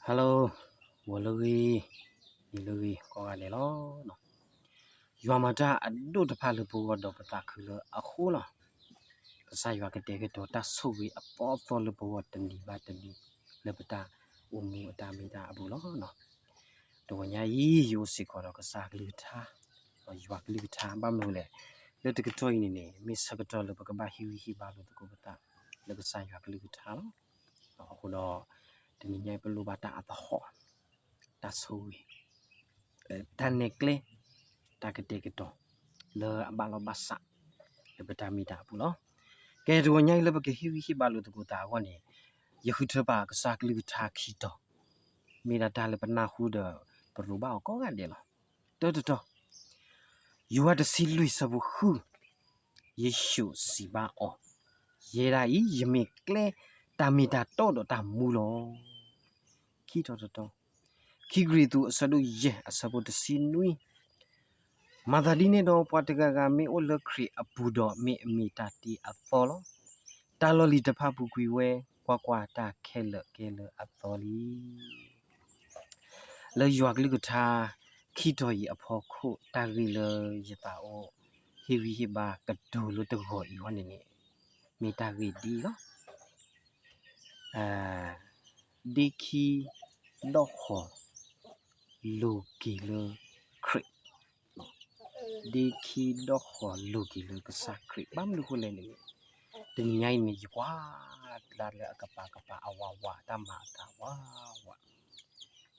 Hello, ဂီၤလၢအဂ့ၤ, နံၤလၢအဂ့ၤ ကိးဂၤဒဲးလီၤ. ယွၤမၤတၢ်အဒိၣ်တဖၣ်လၢပဂီၢ်ဒီးပသးခုလၢအဃိလီၤ. ကစၢ်ယွၤကတဲာ်ကတီၤတၢ်ဆိၣ်ဂ့ၤအသီအသီလၢပဂီၢ်တနံၤဘၣ်တနံၤ လၢပတၢ်အိၣ်မူအတၢ်မ့ၢ်တၢ်အဘူးလီၤ. တဂီၤညါအံၤ ယအိၣ်စ့ၢ်ကီးဒီးကစၢ်ကလုၢ်ကထါ, ဒီးယွၤကလုၢ်ကထါ ဘၣ်မနုၤလဲၣ်, လၢတကတီၢ်အံၤန့ၣ်န့ၣ် မ့ၢ်ဆၢကတီၢ်လၢပကဘၣ်ဟ့ၣ်ဂံၢ်ဟ့ၣ်ဘါလိာ်သကိးပသး လၢကစၢ်ယွၤကလုၢ်ကထါလီၤ. အဃိဒီး တနံၤညါအံၤပလိၣ်ဘၣ်တၢ်အသဟီၣ်, တၢ်ဆိၣ်ဂ့ၤ, တၢ်နဲၣ်ကျဲ, တၢ်ကတဲာ်ကတီၤ လၢအဘၣ်လီၢ်ဘၣ်စး လၢပတၢ်မ့ၢ်တၢ်အပူၤလီၤ. ကဲ တဂီၤညါအံၤလၢပကဟ့ၣ်ဂံၢ်ဟ့ၣ်ဘါလိာ်သကိးသးအဂီၢ်န့ၣ်, ယဃုထၢပာ်ကစၢ်ကလုၢ်ကထါခံတီၤ, မ့ၢ်ဒၣ်တၢ်လၢပနၢ်ဟူဒီး ပရိးဘၣ်အီၤကိးဂၤဒဲးလီၤ. တၢတတီၤ, ယိၤဟၣ်တဆံလွံၢ်ဆၢဖိဃု, ယ့ၣ်ၡူးစံးဘၣ်အီၤ, ယဲဒၣ်အံၤ ယမ့ၢ်ကျဲ, တၢ်မ့ၢ်တၢ်တီဒီးတၢ်မူလီၤ. ခံတီၤတတီၤ, ခံကရံၣ်သူးအဆၢဒိၣ်ယဲၢ်အဆၢဖိတဆံနွံ, မၤသးဒ်န့ၣ်ဒီး ပှၤတဂၤဂၤမ့ၢ်အိၣ်လၢခရံာ်အပူၤဒီး မ့ၢ်အမ့ၢ်တၢ်တ့အသီလီၤ. တၢ်လီၢ်လံၤတဖၣ်ပူၤကွံာ်ဝဲ, ကွၢ်ကွၢ်, တၢ်ခဲလၢာ်ကဲလၢအသီလံ. လၢယွၤကလုၢ်ကထါ ခံတီၤအံၤအဖီခိၣ် တၢ်ဂ့ၢ်လၢယသးအိၣ် ဟ့ၣ်ဂံၢ်ဟ့ၣ်ဘါကတိၤလၢတဂီၤအံၤအဂီၢ်န့ၣ်န့ၣ်, မ့ၢ်တၢ်ဂ့ၢ်ဒ်အံၤလီၤ. ဒ့ခံဒီၣ်ဃီၤ လိၤက့ၤလၢခရံာ်, ဒ့ခံဒီၣ်ဃီၤလိၤက့ၤလၢကစၢ်ခရံာ် ဘၣ်မနုၤအဃိလဲၣ်န့ၣ်, တနံၤညါအံၤန့ၣ် ယကွၢ်တၢ်လၢအကပၤကပၤအဝးဝး တၢ်မၤအသးဝးဝး,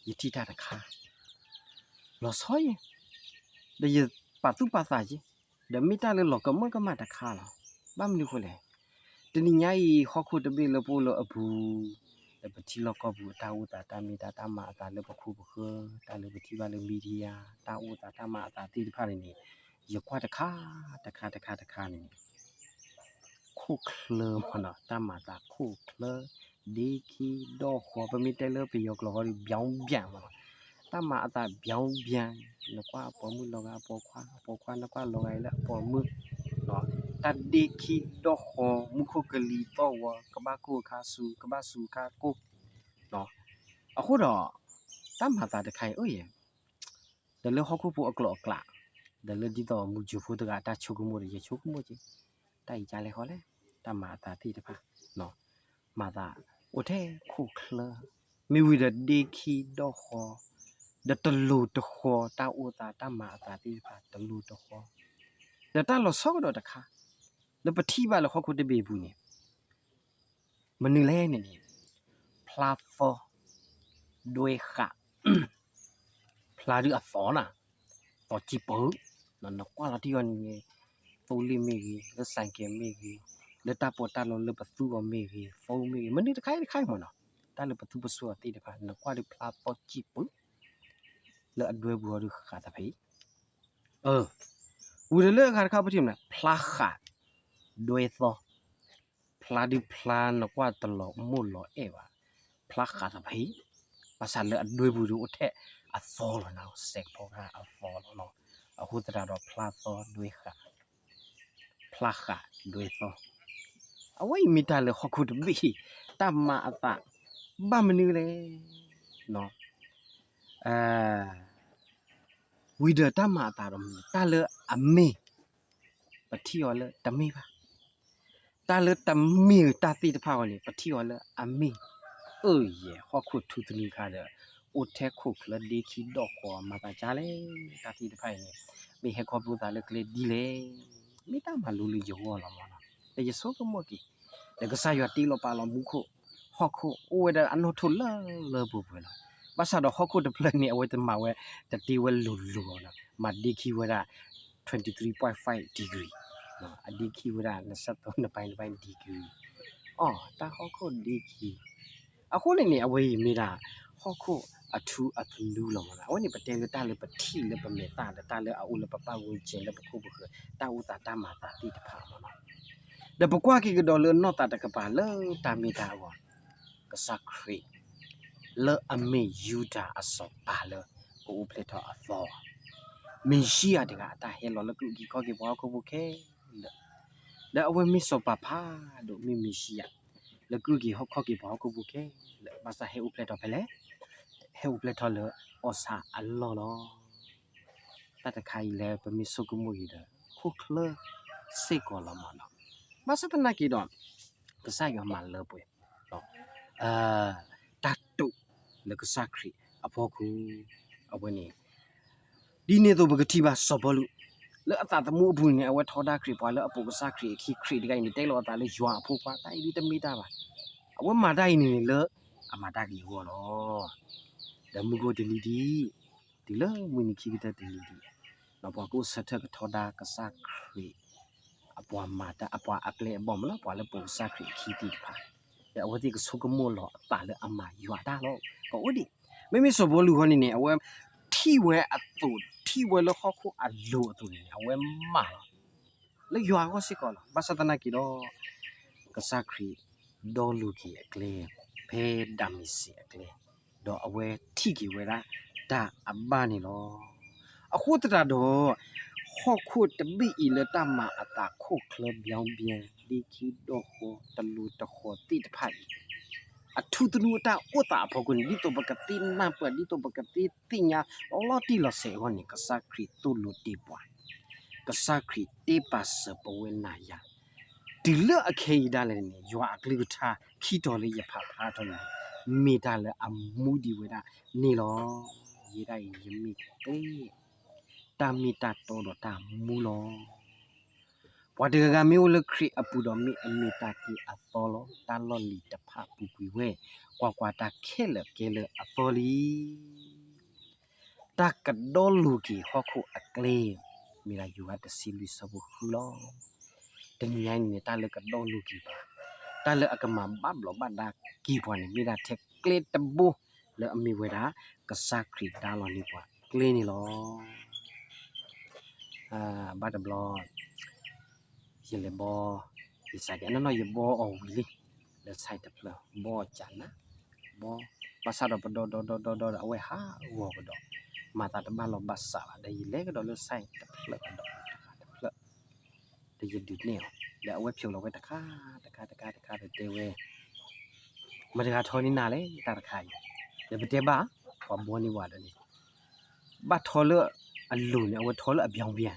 ယထံၣ်တၢ်တခါ လီၤဆီယဲၢ်, ဒီးယပာ်သူၣ်ပာ်သးယဲၢ်, ဒီးမ့ၢ်တၢ်လၢလီၤကမၢကမၣ်တခါလီၤ. ဘၣ်မနုၤအဃိလဲၣ်, တနံၤညါအံၤ ဟီၣ်ခိၣ်တဘ့ၣ်လၢပအိၣ်လၢအပူၤ, လၢပထံလီၢ်ကီၢ်ပူၤအတၢ်အိၣ်သးတၢ်မ့ၢ်တၢ် တၢ်မၤအသးလၢပခိၣ်ပဃၢၤ, တၢ်လၢပထံၣ်ဘၣ်လၢ media တၢ်အိၣ်သးတၢ်မၤအသးသ့ၣ်တဖၣ်န့ၣ်န့ၣ်, ယကွၢ်တခါတခါတခါတခါန့ၣ်န့ၣ် ခိၣ်ချၢမ့ၢ်နီၤ, တၢ်မၤအသးခိၣ်ချၢ, ဒ့ခံဒီၣ်ဃီၤ ပမ့ၢ်တဲလၢပယီၤကျိာ်ဃီဒီး ပြောင်းပြန် မ့ၢ်နီၤ, တၢ်မၤအသး ပြောင်းပြန်, နကွၢ်အပိာ်မုၣ်လီၤဂာ်အပိာ်ခွါ, အပိာ်ခွါနကွၢ်လီၤဂာ်အံၤလၢအပိာ်မုၣ်, တၢ်ဒ့ခံဒီၣ်ဃီၤ မူခိၣ်ကလံၤသီၣ်ဂီၤ ကဘၣ်ကိၢ်အခါဆူ ကဘၣ်ဆူအခါကိၢ်, အဃိဒီး တၢ်မၤအသးတခါအံၤ အိၣ်ယဲၢ် ဒီးလၢဟီၣ်ခိၣ်ဖိအကျိာ်အကျဲ, ဒီးလၢဒ်သိးမုၢ်စၢၤဖိတဂၤအတၢ်ဆိကမိၣ်ဒီး ယဆိကမိၣ်က့ၤ, တၢ်အံၤကလဲၣ်ဃီလဲၣ်, တၢ်မၤအသးသ့ၣ်တဖၣ်, မၤသးအိၣ်ထဲခိၣ်ချၢ, မ့ၢ်ဝံၤဒီးဒ့ခံဒီၣ်ဃီၤ, ဒီးတလိၤတဃီၤတၢ်အိၣ်သးတၢ်မၤအသးသ့ၣ်တဖၣ် တလိၤတဃီၤ, ဒီးတၢ်လီၤဆီကဒီးတခါ, လၢပထံၣ်ဘၣ်လၢဟီၣ်ခိၣ်တဘ့ၣ်အပူၤန့ၣ် မနုၤလဲၣ်န့ၣ်န့ၣ်, ဖျါသီ, ဒွဲဃာ်, ဖျါဒုးအသီနၤ, သီစံာ်ပၢ, နကွၢ်လီၤတံၢ်အီၤန့ၣ်, သိလ့ၣ်မ့ၢ်ဂ့ၤ, လၢစဲးကဲးမ့ၢ်ဂ့ၤ, လၢတၢ်ပီးတၢ်လီလၢပသူအီၤမ့ၢ်ဂ့ၤ, သိမ့ၢ်ဂ့ၤ, မနုၤတခါအံၤတခါအံၤမ့ၢ်နီၤ, တၢ်လၢပသူပစိအီၤသ့ၣ်တဖၣ် နကွၢ်ဒုးဖျါသီစံာ်ပၢ, လၢအဒွဲပူၤအီၤဒုးဃာ်သးဖဲအံၤ ဝံၤဒီးလၢအဂၤတခါပထံၣ်မနုၤ ဖျါဃာ်, ဒွဲသီ, ဖျါဒုးဖျါနကွၢ်တလီၤမိၢ်လီၤအဲၣ်ဘၣ်, ဖျါဃာ်သးဖဲအံၤ, ဘၣ်ဆၣ်လၢအဒွဲပူၤဒုးအိၣ်ထဲအသီလီၤနၤ, စဲးဖီကဟၣ်အသီလီၤနီၤ, အဃိသတးဒီးဖျါသီဒွဲဃာ်, ဖျါဃာ်ဒွဲသီ, အဝဲအံၤမ့ၢ်တၢ်လၢဟီၣ်ခိၣ်တဘ့ၣ်, တၢ်မၤအသး, ဘၣ်မနုၤလဲၣ် ဝံၤဒီးတၢ်မၤအသးဒီးမနုၤ, တၢ်လၢအမ့ၢ်, ပထံၣ်အီၤလၢတမ့ၢ်ဘၣ်, တၢ်လၢတမ့ၢ်တၢ်သ့ၣ်တဖၣ်အီၤန့ၣ် ပထံၣ်အီၤလၢအမ့ၢ်, အၢယဲၢ် ဟီၣ်ခိၣ်ထူသနူခါဒီး အိၣ်ထဲခိၣ်ချၢဒ့ခံဒီၣ်ဃီၤမၤသးကါလဲၣ်, တၢ်သ့ၣ်တဖၣ်အံၤန့ၣ် မ့ၢ်ဟဲခီဖျိသးလၢကျဲဒ်လဲၣ်, မ့ၢ်တၢ်မၤလိလၢယဂီၢ်လီၤမ့ၢ်နီၤ, ဒီးယဆိကမိၣ်က့ၤ, ဒီးကစၢ်ယွၤတ့လီၤပာ်လီၤမူခိၣ်, ဟီၣ်ခိၣ်အိၣ်ဝဲဒၣ်အနီၢ်ထိၣ်လၢလၢပှဲၤပှဲၤလီၤ, ဘၣ်ဆၣ်ဒီးဟီၣ်ခိၣ်တဖျၢၣ်န့ၣ် အဝဲတမၤဝဲ, တတ့ဝဲလိၤလိၤလီၤနီၤ, မၤဒ့ခံဝဲဒၣ် twenty three point five degree, အဒ့ခံဝဲဒၣ် နဆၢသိးနပာ်နပာ် degree, အီ တၢ်ဟီၣ်ခိၣ်ဒ့ခံ, အဃိန့ၣ်န့ၣ် အဝဲအံၤမ့ၢ်ဒၣ် ဟီၣ်ခိၣ်အထူအသနူလီၤမ့ၢ်နီၤ, အဝဲန့ၣ်ပတဲလၢတၢ်လၢပထံၣ်လၢပမဲာ်သၣ်ဒီးတၢ်လၢအအိၣ်လၢပပၢ်ဝဲကဲလၢပခိၣ်ပဃၢၤ တၢ်အိၣ်သးတၢ်မၤသးသ့ၣ်တဖၣ်မ့ၢ်နီၤ, ဒီးပကွၢ်က့ၤကဒီးလၢနီၢ်သးတကပၤလၢတၢ်မ့ၢ်တၢ်အဂီၢ်, ကစၢ်ခရံာ် လၢအမ့ၢ်ယူဒၤအစီၤပၤလၢ ကအိၣ်ဖျဲၣ်ထီၣ်အသီ, မ့ၣ်ၡံအၤတဂၤ အတၢ်ဟဲလီၤလၢကအုၣ်က့ၤခီၣ်က့ၤပှၤဟီၣ်ခိၣ်ဖိခဲလၢာ်, ဒီးအဝဲမ့ၢ်စီၤပၤဖးဒိၣ် မ့ၢ်မ့ၣ်ၡံအၤ လၢကအုၣ်က့ၤခီၣ်က့ၤပှၤဟီၣ်ခိၣ်ဖိခဲလၢာ်, ဘၣ်ဆၣ်ဟဲအိၣ်ဖျဲၣ်ထီၣ်ဖဲလဲၣ်, ဟဲအိၣ်ဖျဲၣ်ထီၣ်လၢအီၣ်ဆၣ်အလီၢ်လီၤ. တၢ်တခါအံၤလၢပမ့ၢ်ဆိကမိၣ်အံၤဒီး ခိၣ်ချၢစ့ၢ်ကီးလီၤမးနီၤ. ဘၣ်ဆၣ်သနာ်က့ဒီး ကစၢ်ယွၤမၤလၢပှဲၤ တၢ်တိာ်လၢကစၢ်ခရံာ်အဖီခိၣ် အဝဲန့ၣ် ဒ်န့ၣ်အသိးပကထံၣ်ဘၣ်စီၤပီလူး လၢအသးသမူအပူၤန့ၣ် အဝဲထီဒါခရံာ် ပှၤလၢအပိာ်ကစၢ်ခရံာ်အခံ ခရံာ်တဂၤအံၤန့ၣ် တဲလီၤအသးလၢယွၤအဖိခွါ တၢ်အံၤဒ်တမ့ၢ်တၢ်ဘၣ်. အဝဲမၤတၢ်အံၤန့ၣ်န့ၣ်လၢ အမၤတၢ်ဂ့ၤအဂီၢ်လီၤ. ဒီးမုၢ်ဂီၤတနံၤဒံး တုၤလၢမုၢ်နံၤခံကတၢၢ်တနံၤဒံး ဒီးပှၤကအိၣ်ဆၢထၢၣ်ကထီဒါကစၢ်ခရံာ် အပှၤမၤတၢ် အပှၤအပျဲၢ်အဘီၣ်မးလီၤ. ပှၤလၢပိာ်ကစၢ်ခရံာ်အခံသ့ၣ်တဖၣ် ဒီးအဝဲသ့ၣ်ကဆိကမိၣ်လီၤအသးလၢအမၤယွၤတၢ်လီၤ. ကအိၣ်ဒံး မ့မ့ၢ်စီၤပီလူးအဂီၢ်န့ၣ်န့ၣ် အဝဲထံၣ်ဝဲအသိး ထံၣ်ဝဲလၢဟီၣ်ခိၣ်အလိၤအသိးန့ၣ်န့ၣ် အဝဲမၤလီၤ လၢယွၤအဂီၢ်စ့ၢ်ကီးလီၤ. ဘၣ်ဆၣ်သနာ်က့ဒီး ကစၢ်ခရံာ်ဒီလိၤက့ၤအကျဲ ဖဲဒၤမ့းစ့းအကျဲ ဒီးအဝဲထံၣ်က့ၤဝဲဒၣ်တၢ်အဘၣ်န့ၣ်လီၤ. အဃိသတးဒီး ဟီၣ်ခိၣ်တဘ့ၣ်အံၤလၢတၢ်မၤအသးခိၣ်ချၢ ပြောင်းပြန် ဒ့ခံဒီၣ်ဃီ တလိၤတဃီၤသ့ၣ်တဖၣ်အံၤ အထူသနူအတၢ်အိၣ်သးအဖီခိၣ်န့ၣ် ဒ်သိးပကသ့ၣ်နၢ်ပၢၢ် ဒ်သိးပကသ့သ့ၣ်ညါလီၤတံၢ်လီၤဆဲးအဂီၢ်န့ၣ် ကစၢ်ခရံာ်သိၣ်လိတ့ၢ်ပှၤ ကစၢ်ခရံာ်တ့ပာ်စၢၤပဝဲနၤယၤ တုၤလၢအခဲအံၤဒၣ်လဲာ်န့ၣ် ယွၤအကလုၢ်ကထါခံတီၤလၢယဖးဖျါထီၣ်န့ၣ် မ့ၢ်တၢ်လၢအမူဒံးဝဲဒၣ်န့ၣ်လီၤ. ယဲဒၣ်အံၤ ယမ့ၢ်ကျဲ တၢ်မ့ၢ်တၢ်တီဒီးတၢ်မူလီၤ. ပှၤတဂၤဂၤမ့ၢ်အိၣ်လၢခရံာ်အပူၤဒီးမ့ၢ်အမ့ၢ်တၢ်တ့အသီလီၤ. တၢ်လီၢ်လံၤတဖၣ်ပူၤကွံာ်ဝဲ, ကွၢ်ကွၢ်, တၢ်ခဲလၢာ်ကဲလၢအသီလံ. တၢ်ကဒီလိၤက့ၤဟီၣ်ခိၣ်အကျဲ, မ့ၢ်ဒၣ်ယိၤဟၣ်တဆံလွံၢ်ဆၢဖိဃုလီၤ. တနံၤညါအံၤန့ၣ် တၢ်လၢကဒီလိၤက့ၤပှၤ, တၢ်လၢအကမၤဘၣ်ဘျီးဘၣ်ဒါက့ၤပှၤန့ၣ် မ့ၢ်ဒၣ်ထဲကျဲတဘိ လၢအမ့ၢ်ဝဲဒၣ် ကစၢ်ခရံာ်ဒါလီၤန့ၢ်ပှၤကျဲန့ၣ်လီၤ. ဘၣ်တဘျီ ယလဲၤဘီ, ယစးကဲ အနီၢ်နီၢ်ယဘီအီၤဝံၤလံ, လၢ site တဖျၢၣ်, ဘီအီၤကနး, ဘီ, ဘၣ်ဆၣ်ဒီးပဒီဒီဒီဒီဒီဒီး အဝဲဟးဂီၤကဒီး, မၤသးတဘၣ်လီၤဘၣ်စးဘၣ်, ဒီးယလဲၤကဒီးလၢ site တဖျၢၣ်ကဒီး တဖျၢၣ်, ဒီးယဒုးနဲၣ်အီၤ, ဒီးအဝဲဖျိးလီၤဝဲတခါ တခါ တခါ တခါ ဒီးတဲဝဲ မတၤတဂၤထီန့ၢ်နၤလဲၣ် တၢ်တခါအံၤ, ဒီးပတဲဘၣ်, ပှၤဘီန့ၢ်ဝဲဒီးန့ၣ်, ဘၣ်ထီလၢအလိၤန့ၣ် အဝဲထီလၢအဘျီဘျီ,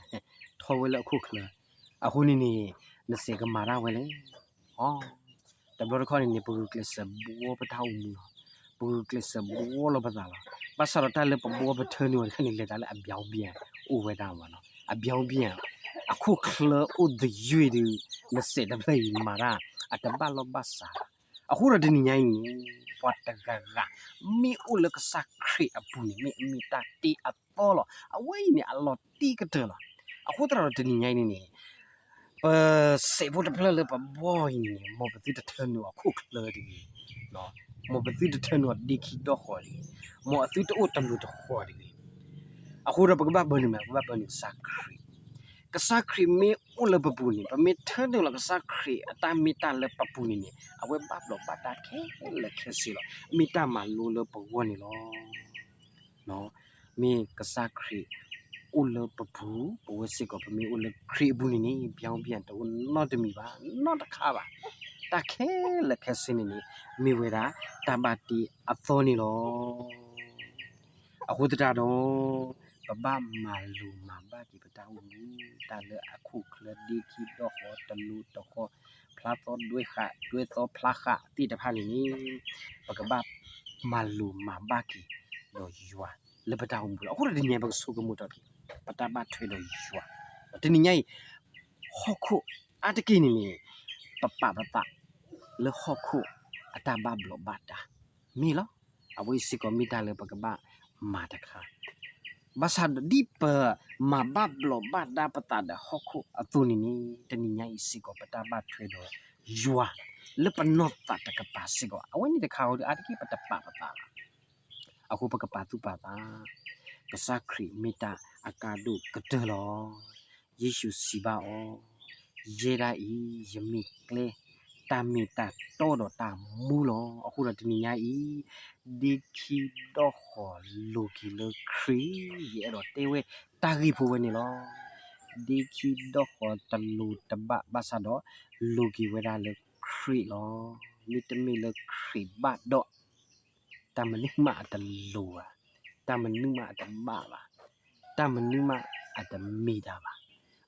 ထီဝဲလၢအခိၣ်ချၢ, အဃိန့ၣ်န့ၣ် နစဲးကမၤတၢ်ဝဲလဲၣ်. အီ, တဘျီတခီၣ်န့ၣ်န့ၣ် ပဂုာ်ကျဲးစၢးဘှီပတၢ်အိၣ်မူလီၤ, ပဂုာ်ကျဲးစၢးဘှီလီၤပသးလီၤ. ဘၣ်ဆၣ်ဒီးတၢ်လၢပဘှီပထၢနုာ်အီၤတခါန့ၣ် လဲၤတၢ်လၢအဘျီဘျီ အိၣ်ဝဲဒၣ်မးလီၤ. အဘျီဘျီ အခိၣ်ချၢအိၣ်သယုၢ်ဒီး နစဲးတဖျၢၣ်အံၤမၤတၢ် အတဘၣ်လီၢ်ဘၣ်စးဘၣ်. အဃိဒီးတနံၤညါအံၤန့ၣ် ပှၤတဂၤဂၤ မ့ၢ်အိၣ်လၢကစၢ်ခရံာ်အပူၤန့ၣ် မ့ၢ်အမ့ၢ်တၢ်တ့အသီလီၤ. အဝဲအံၤန့ၣ် အလီၤတံၢ်ကတၢၢ်လီၤ. အဃိသတးဒီးတနံၤညါအံၤန့ၣ်န့ၣ် ပစဲးဖိတဖျၢၣ်လၢပဘှီအံၤန့ၣ်န့ၣ် မ်ပသုတထၢနုာ်အခိၣ်ချၢတဂ့ၤ, မ်ပသုတထၢနုာ်အီၤဒ့ခံဒီဃီၤတဂ့ၤ, မ်အသုတအိၣ်တလိၤတဃီၤတဂ့ၤ. အဃိဒီးပကဘၣ်ဘၢနုာ်မး, ပကဘၣ်ဘၢနုာ်ကစၢ်ခရံာ်. ကစၢ်ခရံာ်မ့ၢ်အိၣ်လၢပပူၤန့ၣ် ပမ့ၢ်ထၢနုာ်လီၤကစၢ်ခရံာ်အတၢ်မ့ၢ်တၢ်လၢပပူၤန့ၣ်န့ၣ် အဝဲဘၣ်ဘျီးဘၣ်ဒါခဲလၢာ်ခဲဆ့လီၤ. မ့ၢ်တၢ်မၤလိလၢပဂီၢ်န့ၣ်လီၤ. မ့ၢ်ကစၢ်ခရံာ်အိၣ်လၢပပူၤ, ပဝဲစ့ၢ်ကီးပမ့ၢ်အိၣ်လၢခရံာ်အပူၤန့ၣ်န့ၣ် ဘျီဘျီတအိၣ်နီတမံၤဘၣ်, နီတခါဘၣ်. တၢ်ခဲလၢာ်ခဲဆ့န့ၣ်န့ၣ် မ့ၢ်ဝဲဒၣ်တၢ်ဘၣ်တ့အသီန့ၣ်လီၤ. အဃိသတးဒီး ပဘၣ်မၤလိၤမၤဘၣ်က့ၤပတၢ်အိၣ်မူ, တၢ်လၢအခိၣ်ချၢဒ့ခံဒီဃီၤတလိၤတဃီၤ, ဖျါသီဒွဲဃာ်ဒွဲသီဖျါဃာ်သ့ၣ်တဖၣ်န့ၣ်န့ၣ် ပကဘၣ်မၤလိၤမၤဘၣ်က့ၤဒီးယွၤလၢပတၢ်အိၣ်မူလီၤ. အဃိဒီးတနံၤညါအံၤ ပကဆိကမိၣ်ထီၣ်က့ၤ ပတၢ်ဘၣ်ထွဲဒီးယွၤ, တနံၤညါအံၤ ဟီၣ်ခိၣ်အါတက့ၢ်န့ၣ်န့ၣ် ပပာ်ပသးလၢဟီၣ်ခိၣ်အတၢ်ဘၣ်ဘျီးဘၣ်ဒါ မ့ၢ်လီၤ. အဝဲအံၤစ့ၢ်ကီးမ့ၢ်တၢ်လၢပကဘၣ်မၤတခါ, ဘၣ်ဆၣ်ဒ်ပမၤဘၣ်ဘျီးဘၣ်ဒါပသးဒီးဟီၣ်ခိၣ်အသိးန့ၣ်န့ၣ် တနံၤညါအံၤစ့ၢ်ကီး ပတၢ်ဘၣ်ထွဲဒီးယွၤလၢပနီၢ်သးတကပၤစ့ၢ်ကီး အဝဲန့ၣ်တခါအံၤဒီး အါတက့ၢ်ပတပာ်ပသးဘၣ်. အဃိပကပာ်သူၣ်ပာ်သး, ကစၢ်ခရံာ်မ့ၢ်တၢ်အကါဒိၣ်ကတၢၢ်လီၤ. ယ့ၣ်ၡူးစံးဘၣ်အီၤ, ယဲဒၣ်အံၤ ယမ့ၢ်ကျဲ, တၢ်မ့ၢ်တၢ်တီဒီးတၢ်မူလီၤ. အဃိဒီးတနံၤညါအံၤ ဒ့ခံဒီဃီၤလိၤက့ၤလၢခရံာ်, ယအဲၣ်ဒိးတဲဝဲတၢ်ဂ့ၢ်ဖိဝဲန့ၣ်လီၤ. ဒ့ခံဒီဃီၤတလိၤတဘၣ်ဘၣ်ဆၣ်ဒီး လိၤက့ၤဝဲဒၣ်လၢခရံာ်လီၤ. မ့တမ့ၢ်လၢခရံာ်ဘၣ်ဒီး တၢ်မနုၤမးအတလိၤဘၣ်, တၢ်မနုၤမးအတဘၣ်ဘၣ်, တၢ်မနုၤမးအတမ့ၢ်တၢ်ဘၣ်.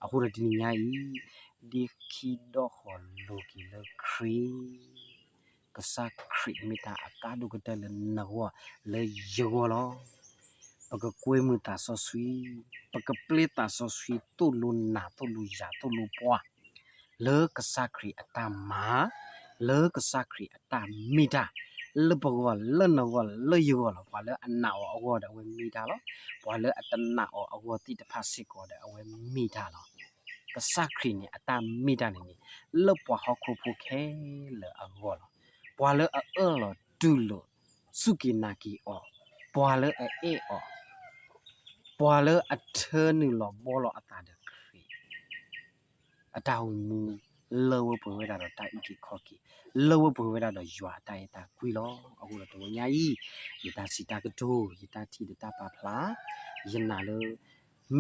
အဃိဒီးတနံၤညါအံၤ, ဒ့ခံဒီးဃီၤလိၤက့ၤလၢခရံာ်, ကစၢ်ခရံာ်မ့ၢ်တၢ်အကါဒိၣ်ကတၢၢ်လၢနဂီၢ်လၢယဂီၢ်လီၤ. ပကကွဲမုာ်သးစီဆှံ, ပကပျဲသးစီဆှံသိၣ်လိနၤသိၣ်လိယၤသိၣ်လိပှၤ လၢကစၢ်ခရံာ်အတၢ်မၤ, လၢကစၢ်ခရံာ်အတၢ်မ့ၢ်တၢ်, လၢပဂီၢ်လၢနဂီၢ်လၢယဂီၢ်လီၤ. ပှၤလၢအနာ်အီၤအဂီၢ်ဒီးအဝဲမ့ၢ်တၢ်လီၤ. ပှၤလၢအတနာ်အီၤအဂီၢ်သ့ၣ်တဖၣ်စ့ၢ်ကီးဒီးအဝဲမ့ၢ်တၢ်လီၤ. ကစၢ်ခရံာ်န့ၣ် အတၢ်မ့ၢ်တၢ်န့ၣ်န့ၣ်, လၢပှၤဟီၣ်ခိၣ်ဖိခဲလၢာ်အဂီၢ်လီၤ. ပှၤလၢအအၢၣ်လီၤတူၢ်လိာ်စူၢ်က့ၤနာ်က့ၤအီၤ, ပှၤလၢအအဲၣ်အီၤ, ပှၤလၢအထၢနုာ်လီၤဘှီလီၤအသးဒီးခရံာ် အတၢ်အိၣ်မူ လၢဝဲပှဲၤဝဲဒၣ်ဒီးတၢ်အုၣ်က့ၤခီၣ်က့ၤ, လၢဝဲပှဲၤဝဲဒၣ်ဒီးယွၤအတၢ်အဲၣ်တၢ်ကွံလီၤ. အဃိဒီးတနံၤညါအံၤ, ယတၢ်စံးတၢ်ကတိၤ, ယတၢ်ထံၣ်ဒီးတၢ်ပာ်ဖျါ, ယနာ်လၢ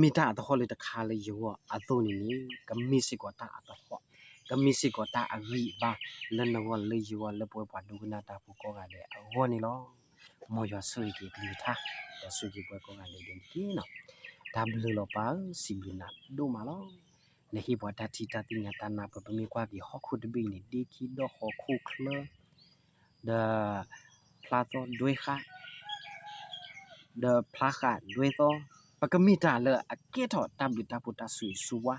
မ့ၢ်တၢ်အသဟီၣ်လၢတခါလၢယဂီၢ်အသိးန့ၣ်န့ၣ်, ကမ့ၢ်စ့ၢ်ကီးတၢ်အသဟီၣ်, ကမ့ၢ်စ့ၢ်ကီးတၢ်အဂံၢ်အဘါ လၢနဂီၢ်လၢယဂီၢ်လၢပဝဲပှၤဒိကနၣ်တၢ်ဖိကိးဂၤဒဲးအဂီၢ်န့ၣ်လီၤ. မ်ယွၤဆိၣ်ဂ့ၤက့ၤအကလုၢ်ကထါ, ဒီးဆိၣ်ဂ့ၤပှၤကိးဂၤဒဲးန့ၣ်တက့ၢ်. တၢ်ဘျုးလီၤပၢ်ဧၢ, စံးဘျုးနၤဒိၣ်မးလီၤ. နဟ့ၣ်ပှၤတၢ်ထံၣ်တၢ်သ့ၣ်ညါတၢ်နၢ်ပၢၢ်, ပမ့ၢ်ကွၢ်က့ၤဟီၣ်ခိၣ်တဘ့ၣ်အံၤန့ၣ် ဒ့ခံဒီးဃီၤခိၣ်ချၢ ဒီး ဖျါသီဒွဲဃာ် ဒီးဖျါဃာ်ဒွဲသီ, ပကမ့ၢ်တၢ်လၢအကဲထီၣ်တၢ်ဘျုးတၢ်ဖှိၣ်တၢ်ဆိၣ်ဂ့ၤဆိၣ်ဝါ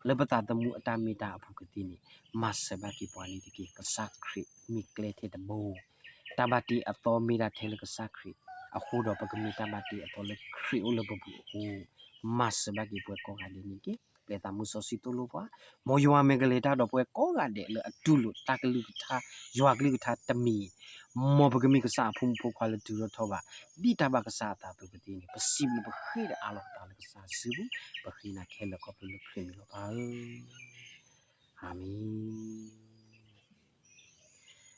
လၢပသးသမူအတၢ်မ့ၢ်တၢ်အပူၤကသ့န့ၣ်, မၤစၢၤဘၣ်က့ၤပှၤန့ၣ်တက့ၢ်. ကစၢ်ခရံာ်မ့ၢ်ကျဲထဲတဘိ, တၢ်ဘၣ်တ့အသီမ့ၢ်ဒၣ်ထဲလၢကစၢ်ခရံာ်, အဃိဒီးပကမ့ၢ်တၢ်ဘၣ်တ့အသီလၢခရံာ်အိၣ်လၢပပူၤအဃိ, မၤစၢၤဘၣ်က့ၤပှၤကိးဂၤဒဲးန့ၣ်တက့ၢ်. ပျဲသးမူစီဆှံသိၣ်လိပှၤ, မ်ယွၤမ့ၢ်ကလဲၤတၢ်ဒီးပှၤကိးဂၤဒဲးလၢအတူၢ်လိာ်တၢ်ကလုၢ်ကထါ, ယွၤကလုၢ်ကထါတမံၤ, မ်ပကမ့ၢ်ကစၢ်အဖိမုၣ်ဖိခွါလၢတုၤထီၣ်ထီဘး, ဒ်တၢ်ဘၣ်ကစၢ်အသးအသိးကသ့န့ၣ်, ပစံးဘျုးပဃ့ဒီးအးလီၤပသးလၢကစၢ်စုပူၤ, ပဃ့နၤခဲလၢာ်ခီဖျိလၢခရံာ်မံၤလီၤပၢ်ဧၢ. အၤမ့ၣ်.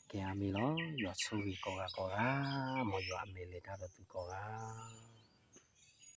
ကဲအၤမ့ၣ်လီၤ. ယွၤဆိၣ်ဂ့ၤကိးဂၤကိးဂၤ, မ်ယွၤအမဲာ်လဲၤတၢ်ဒီးသုကိးဂၤ